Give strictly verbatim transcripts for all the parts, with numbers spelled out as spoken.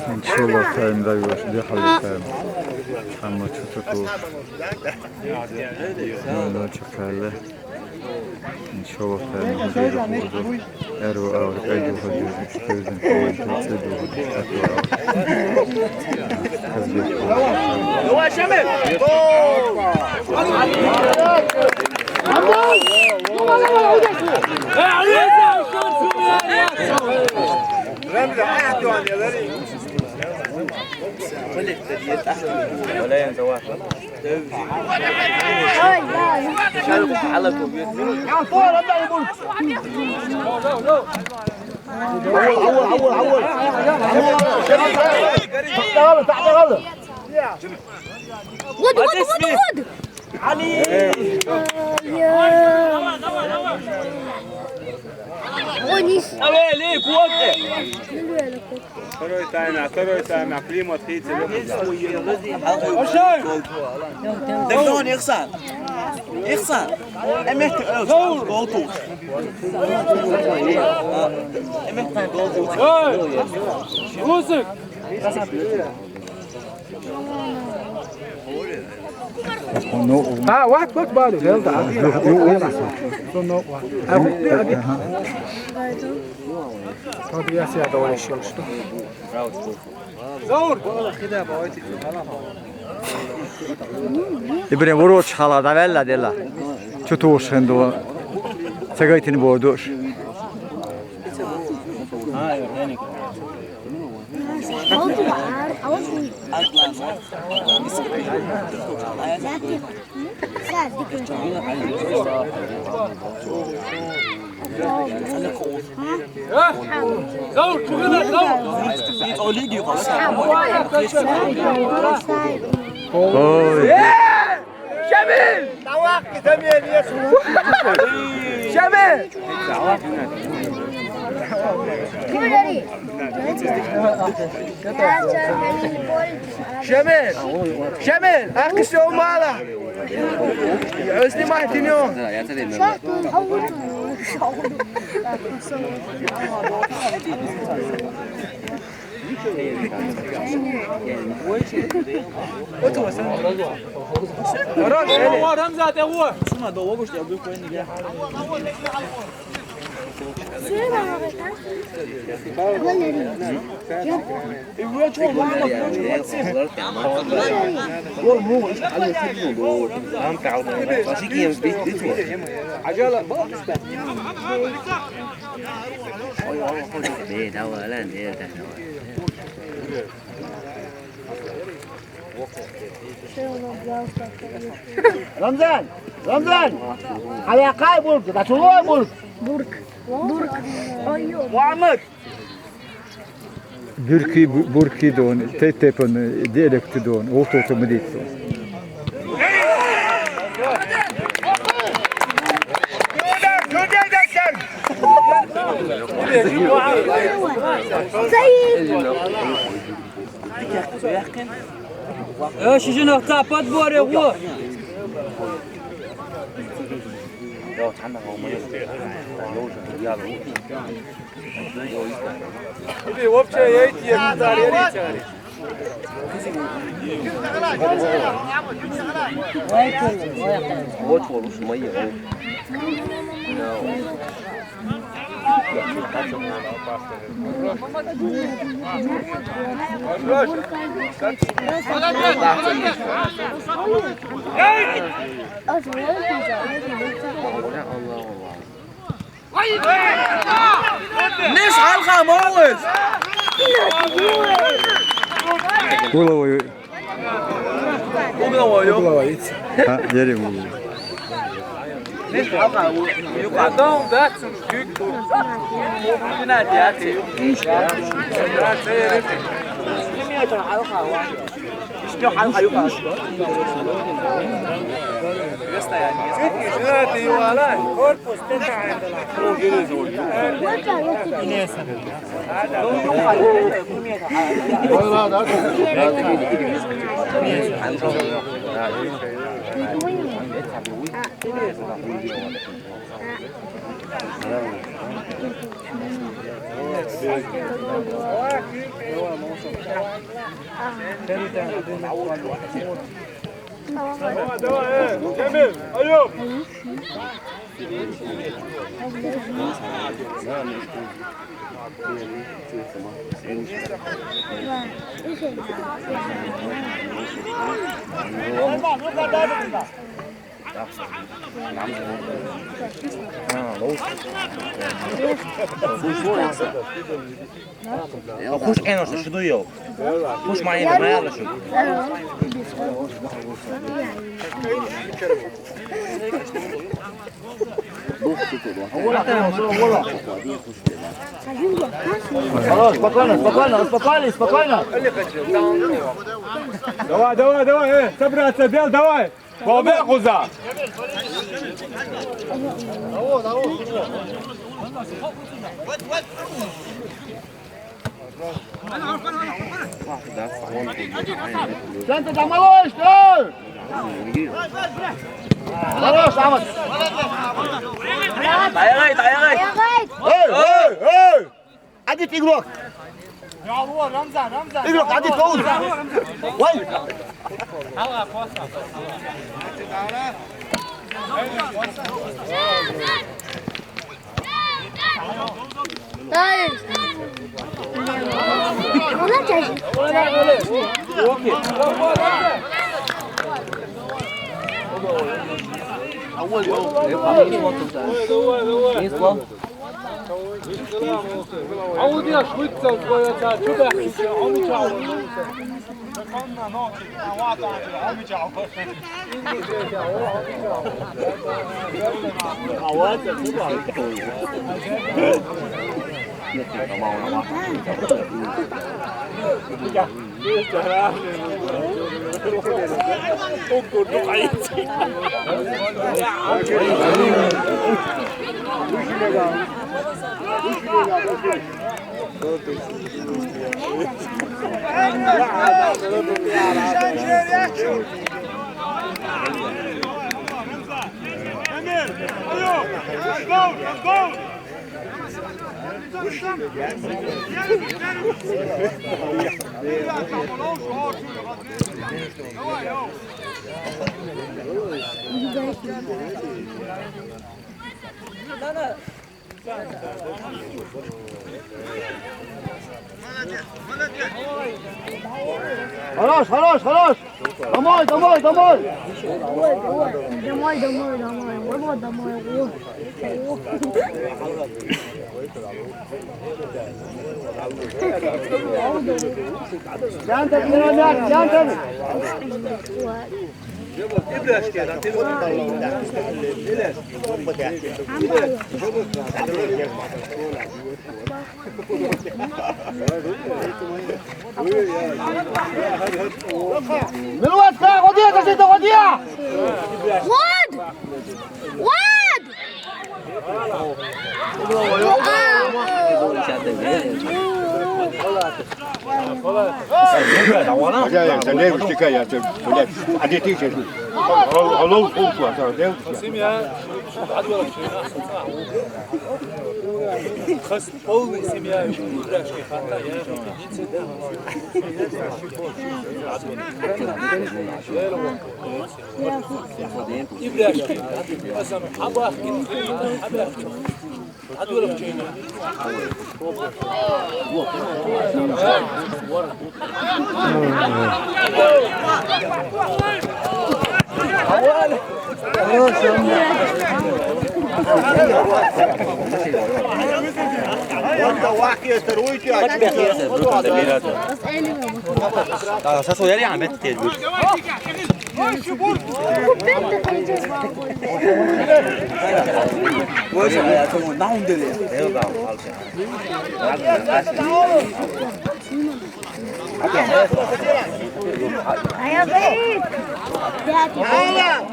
Иншаллах, тайм дайош, дехьал тайм. Амма чу-чу туш. Ноль-ноль чакхаьлла. Иншаллах, тайм хӀанз дайош. Эрва агӀор кӀайду хӀанз дайош, кӀайду хӀанз дайош, кӀайду хӀанз дайош. Давай, Шамиль! غد، غد، غد، غد. آه، يا. غنيس. Второй тайм, второй тайм, Климат, Хицель. Дэгдон, Ихсан. Ихсан. Эмехт, э, гол туш. Эмехт гол туш. Эй! Русик! А, вот, вот, балу, гелда. Сонно, вот. А, вот, вот. Подвес я довольщил, что. Ибрем урочхала давелла дела. Чутушхен до. Цагайтин бордуш. Ой. شميل! شميل! شميل! شميل! أخي، شو ماله؟ عزني ما اهتنيو. رمضان، رمضان، على قاي بولك، لا تروح بولك. بورك. بورك. محمد. Бюрки, бу-, бурки дон, те-, тепан, диалект дон, ото-ото мдит дон. Э, шижинах тапат боре, во. Или вообще я эти, я не знаю, я не знаю. Вот, вот, уж мои, вот. Да, вот. Миш алга мовыз. Головой. Угловой. Угловой. А, деревья угловой. Миш алга. Адам датсун кюк. Пенальти, пенальти. Давай, давай, э, Эмиль, Аюб! Хуш, Энош, шуду йоу. Хуш, ма Энош, ма Энош. Хорош, спокойно, спокойно, успокоились, спокойно. Давай, давай, давай, э, собраться, Бел, давай. Бобе куза. Центр, там малыш, стой! Хорош, Амат! Тайгай, тайгай! Эй, эй, эй! Один игрок! Игрок, один фаул! Вай! Дай! Молодец! عودي يا شويتزا وصغيرتها، شو بحكي؟ عم يجعل. Хорош, хорош, хорош! Домой, домой, домой! Домой, домой, домой, вот домой. Центр, Пиромяк, центр! Милуатка, уходи, защита, уходи! Влад! Влад! Полный семья. И бляшки. Абах, абах.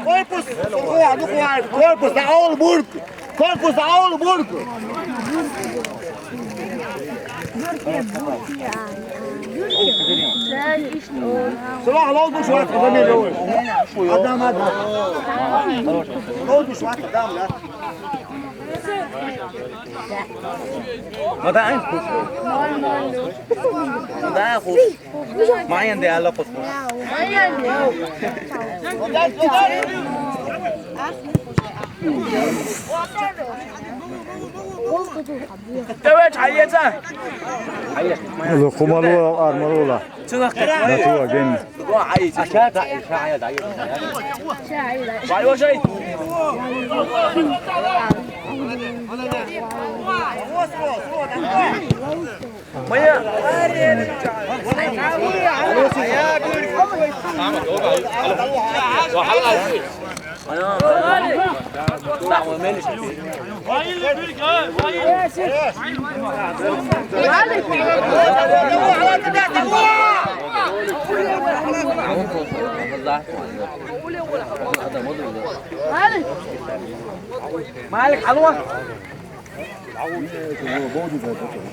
Корпус! Корпус! Корпус! Корпус! Сулах, лол душ ват, куда не лёвый. Адам, адам. Лол душ ват, адам, да. ما ده عين خوش. ما ده عين خوش. ما عين دي على قصة. Lo kumalu armalu la. Natuwa geni. مالك حلوة؟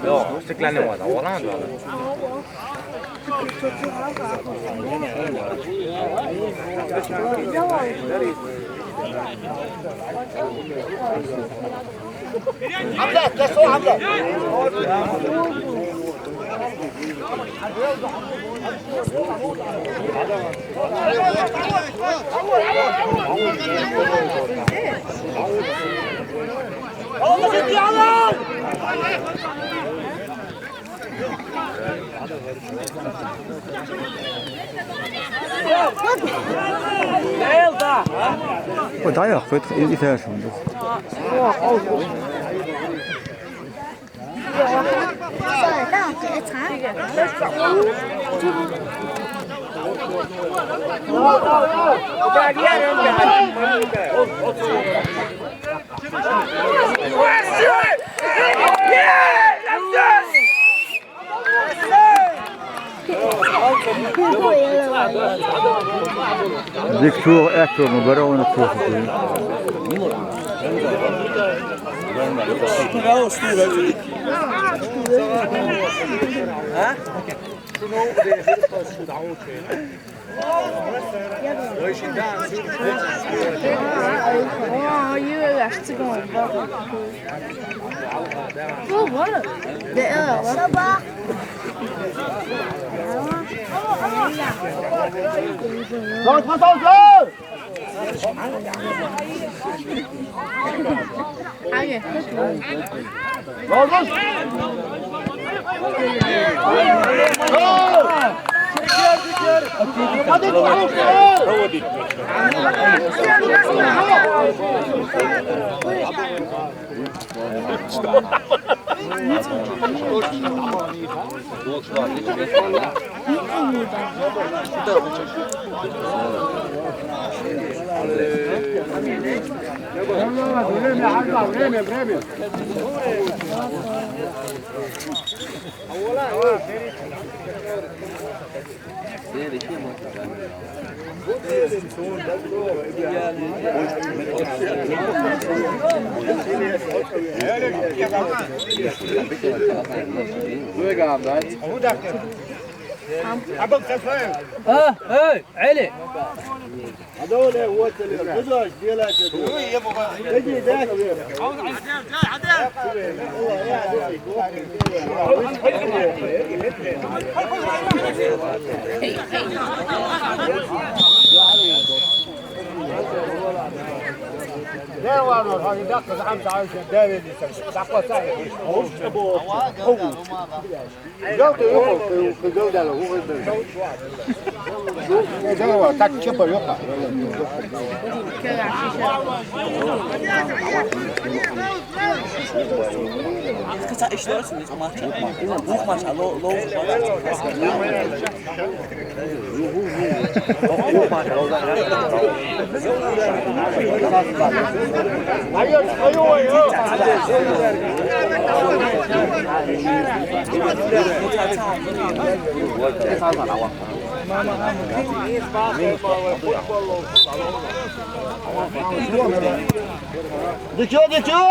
Yok, istiklalli var da, olan da. حمزة، تسوى حمزة. Dayak, wird ist ja schon doch. Victor Eto, Barão na Corte. ها، هاي، علي. هذول هو التلفزيون، ديالك. تجي ذاك. لا، والله، هذه دقة عم تعيش داوي اللي سمع. دقة صحيح. هو، هو. دكتور، دكتور!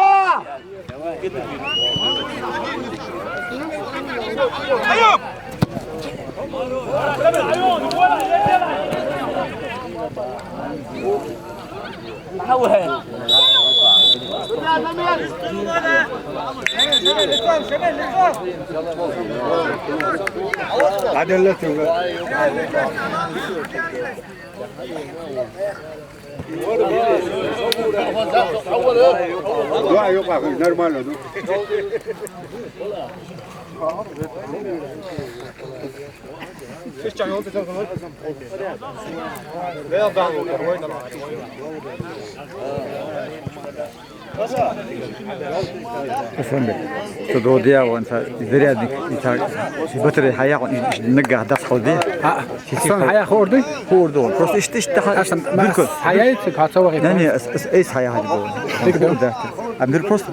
عدلت ولا؟ لا، يوقع في نورمال هذا. Efendim, tu dodiya wan ta зарядник, ta батарея хьаяхь, иш наггахь дас хала де. А, сан хьаяхь хурдуй? Хурдуй. Просто ишт, ишт тахан. Асан, биркус. Хьаяй, цик хацавахи. Не, не, эс, эс, эс хьаяхь хьади бо. Тик да. Да. А мир просто.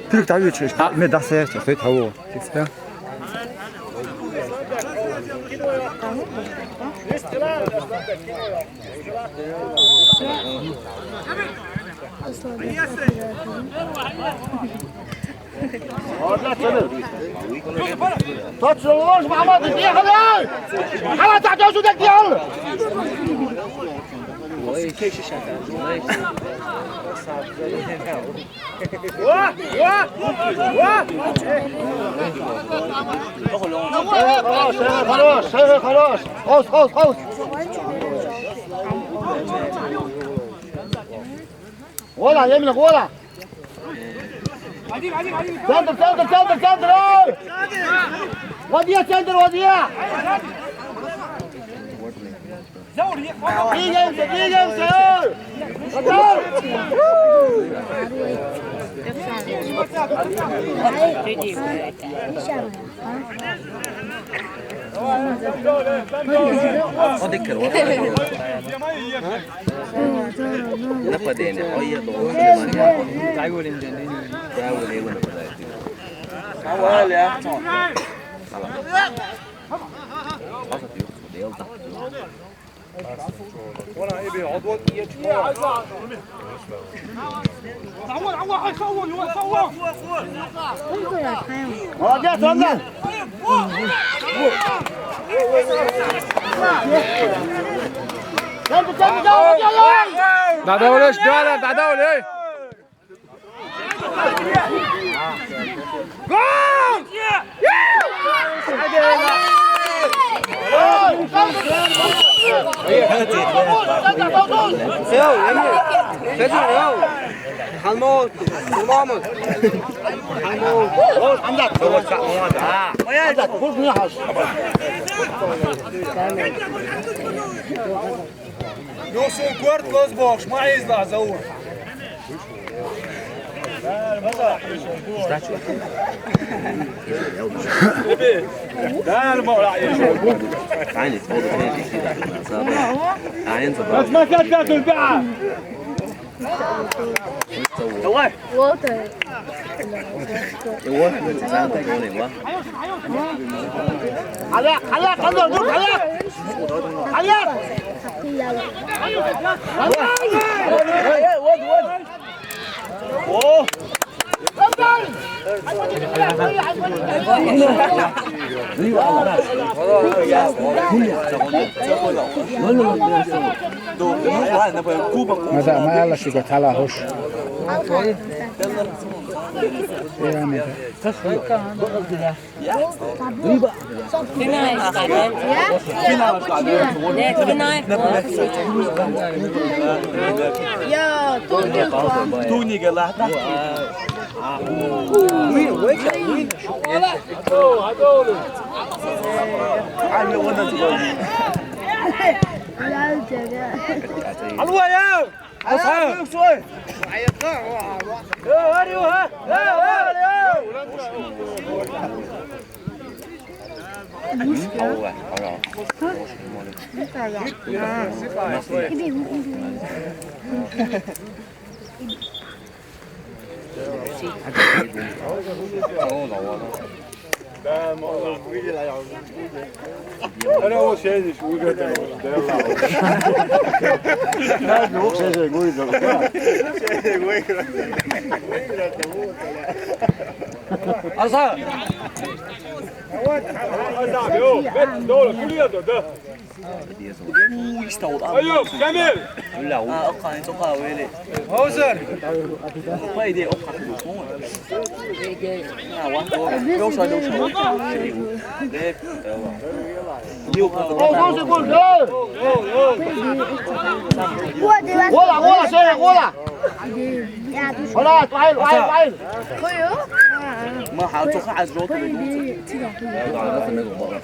Пирк тавечиш. А. Ме дас яш, стоит хаво. Тик да. Точно ложь, محمد، دقيقة خلاص. خلاص، تحت وجهك، يلا. واه، واه، واه. خلاص، خلاص، خلاص. خلاص، خلاص، خلاص. ولا يملك ولا. سنتر، سنتر، سنتر، سنتر، إيه! وديع، سنتر، وديع. دقيقة امسك، دقيقة امسك، إيه! وديع. Napadaine, olha, Dada, olha, dada, dada, olha. Yoxsul kört göz boş, ma izla zavur. Ebe, dal ma la yeşo. Aynı, o da aynı. Aynı. Nasıl makat da dur da? Давай. Walter. Его, сам так говорил, а? Халак, халак, халак, халак. Халак. Вот, вот. О! Мада, ма яла шуга тала хуш. Тунига лахта. Алва я! انا هو شايف شو قلت. لا، هو شايف شو قلت. اصلا. Ui, está o Ayo, Jamil! Aa, oqqa, inta oqqa, wele. Hauser! Oqqa, ide, oqqa. Aa, wa, wa. Yo, sa, yo, sa. Go, go, go, go! Gola, gola, Sena, gola! Voilà, تعال، تعال، تعال. ما حاطوها على الجوطة.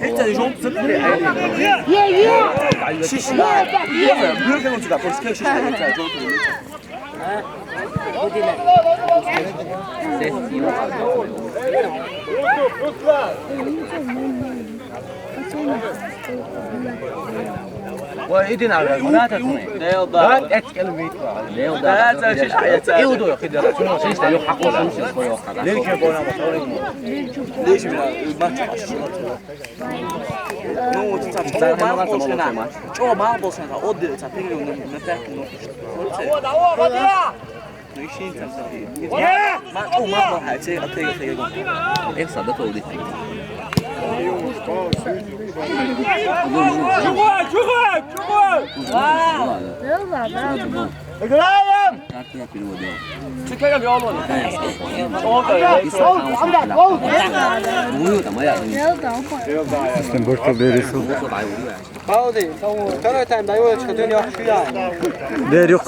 حتى الجوطة تطلع. يا، يا. شيش. بلوك انت بقى، بس كيف شيش؟ Wa idin ala, ma ta tuni. Deo da. Wa etkel mit. Deo da. Ta ta shish ayata. Iudu ya khidra. Shunu shish ta yu haqu. Lil ke bona ma. Lil ke bona ma. No, ta ta. Ma boshna. O ma boshna. O de ta pili no na ta no. Wa da wa da. Sistem Porto Berisu. Hadi, tamam. Kara time da yola çıkıyor, dönüyor, şu ya. Der yok.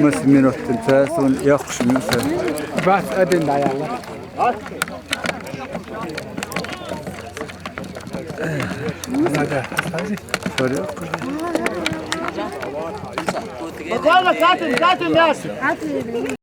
Nasıl minut? Sen son yakışmıyor sen. Bas, edin dayalı. Hadi, hadi. Soru yok. Bak, oğlum, zaten, zaten dersin.